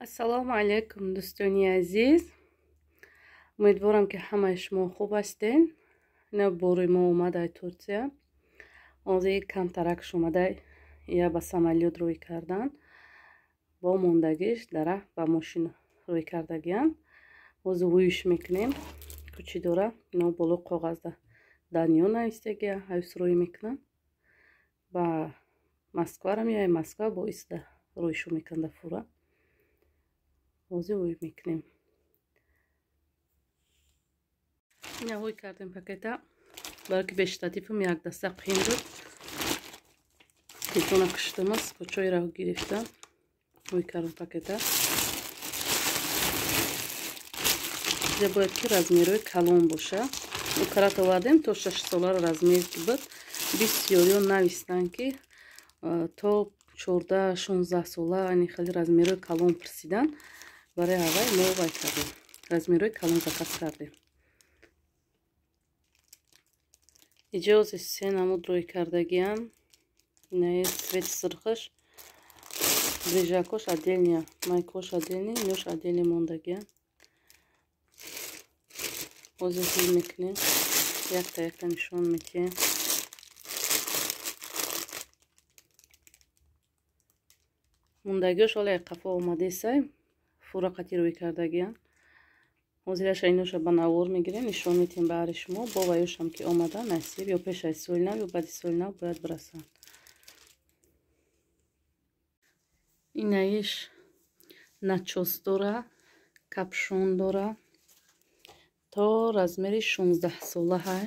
Ассалому алайкум, дӯстони азиз. Умедворам, ки ҳамаи шумо хуб ҳастен. Ина бори мо омадай Турсия. Ҳозир камтаракш омадай, я ба самолёт рӯй кардан. Бо мондагиш дара ба мошин рӯй кардагиян. Ҳозир вӯйш мекунем. Кучи дора, ино боло коғазда Даниё навистагия, ҳайс рӯй мекунам. Ба Москвара меоям, Москва бо исда рӯйшу мекунда фура. Ҳозир вӯй мекунем. Ина вӯй кардем пакета. Барои ки бештатифам як даста қин буд. Телефона киштамас, кочоира гирифта. Вӯй кардем пакета. Иҷа бояд ки размерҳои калон боша. Мо карат овардем то 6 соларо размер ки буд. Бисёриё навистанд, ки то 14-16 сола, ани хеле размерҳои калон пурсиданд. Барои ҳавай мо вай кардем. Размерҳои калон заказ кардем. Иҷа ози се намуд рӯй кардагиам. Инаи цвет сирхаш, брижакош отдельно, майкош отдельно, инош отдельно мондагиам. Ҳозир ҳил мекунем. Якта якта нишон медиҳем. Мондагиёш ҳоле қафо омадесай, фура қати рӯй кардагиам. Ҳозираша иноша ба навор мегирем, нишон медиҳем баҳри шумо. Бо ваёшам ки омада насиб, ё пеш аз соли нав, ё баъди соли нав бояд бирасанд. Инаиш начос дора, капшон дора, то размери 16 сола ҳай,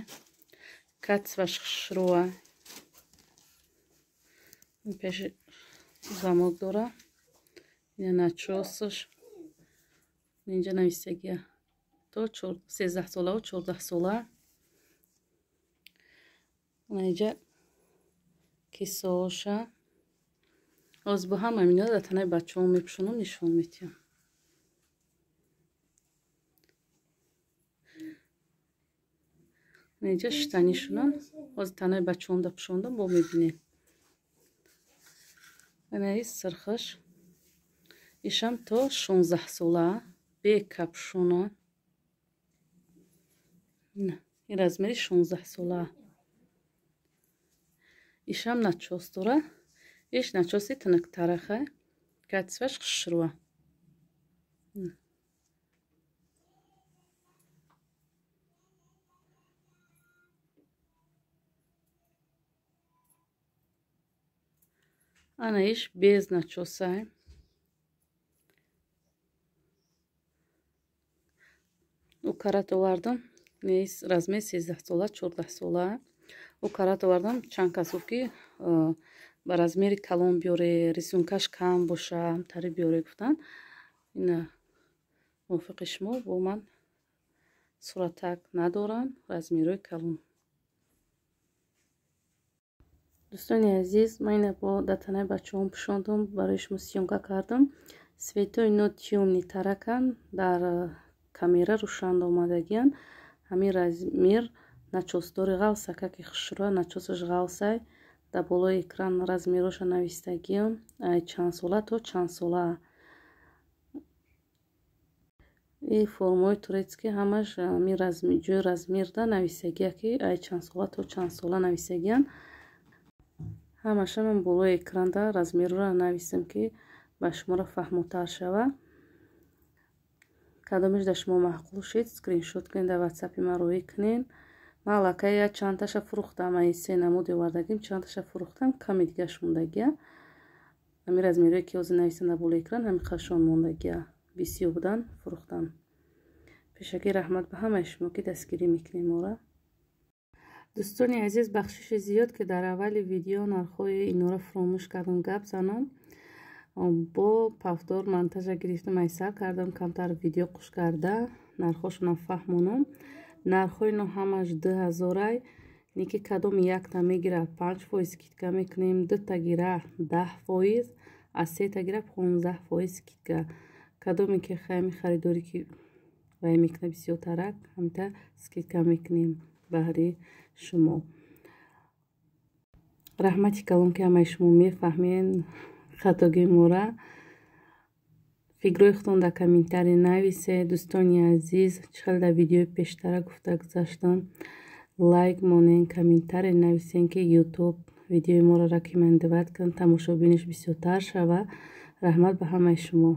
катсваш хушрӯа, пеши замок дора. Ина начосаш инҷа нависагия то 13 солаву 14 сола. Инҷа кисооша. Ҳозир бо ҳама мино дар танаи бачаҳо мепӯшонам, нишон медиҳам. Инҷа штанишунам. Ҳозир танаи бачаҳом да пӯшондам, бо мебинем. Инаи сирхаш. Ишам то 16 сола, бе капшона. Ин размери 16 сола. Ишам начос дора. Иш начоси тиниктараха. Катсваш хушрӯа. Ана иш без начосай. У карат овардам. Нес размер 13 сола, 14 сола. У карат овардам чанд кас гуфт, ки ба размери калон биёре, рисункаш кам боша, тари биёре гуфтанд. Ина мувофиқи шумо бо ман суратак надорам, размерҳои калон. Дӯстони азиз, ман ина бо дар танаи бачаҳом пӯшондам, барои шумо съёмка кардам. Светои ино тёмный таракан, дар камера рӯшан омадагиян. Ҳамин размер начосдори ғалсака ки хушрӯа, начосаш ғалсай. Дар болои экран размерҳоша навистагиям, чанд сола то чанд сола. И формаҳои турецкий ҳамаш ҳамин ҷои размерда навистагия, ки ай чанд сола то чанд сола навистагиян. Ҳамаша ман болои экранда размерҳоро навистам, ки ба шуморо фаҳмотар шава. Кадомеш дар шумо маъқул шид, скриншот кунед, дар ватсапи ман роҳӣ кунед. Ман аллакай я чандташа фурӯхтам, ай се намуди овардагим, чандташа фурӯхтам, ками дигаш мондагия. Ҳамин размерҳое ки ҳозир навистам дар болои экран, ҳамин қашон мондагия. Бисёр будан, фурӯхтам. Пешакӣ раҳмат ба ҳамаи шумо, ки дастгирӣ мекунед моро. Дӯстони азиз, бахшиши зиёд, ки дар аввали видео нархҳои инора фуромӯш кардам гап занам. Бо повтор монтажа гирифтам, айсар кардам, камтар видео қуш карда, нархҳошонам фаҳмонам. Нархҳои ино ҳамаш 2000-ай, ники кадом якта мегира 5% скидка мекунем, дута гира 10%, аз сета гира 15% скидка. Кадоме ки хайми харидорӣ ки вай мекуна бисёртарак, ҳамита скидка мекунем баҳри шумо. Раҳмати калон, ки ҳамаи шумо мефаҳмед хатогии мора. Фикрҳои худтон дар комментарий нависед, дӯстони азиз. Чӣ хел дар видеои пештара гуфта гузаштам, лайк монен, комментарий нависен, ки Ютуб видеои моро рекомендовать кунад, тамошобиниш бисёртар шава. Раҳмат ба ҳамаи шумо.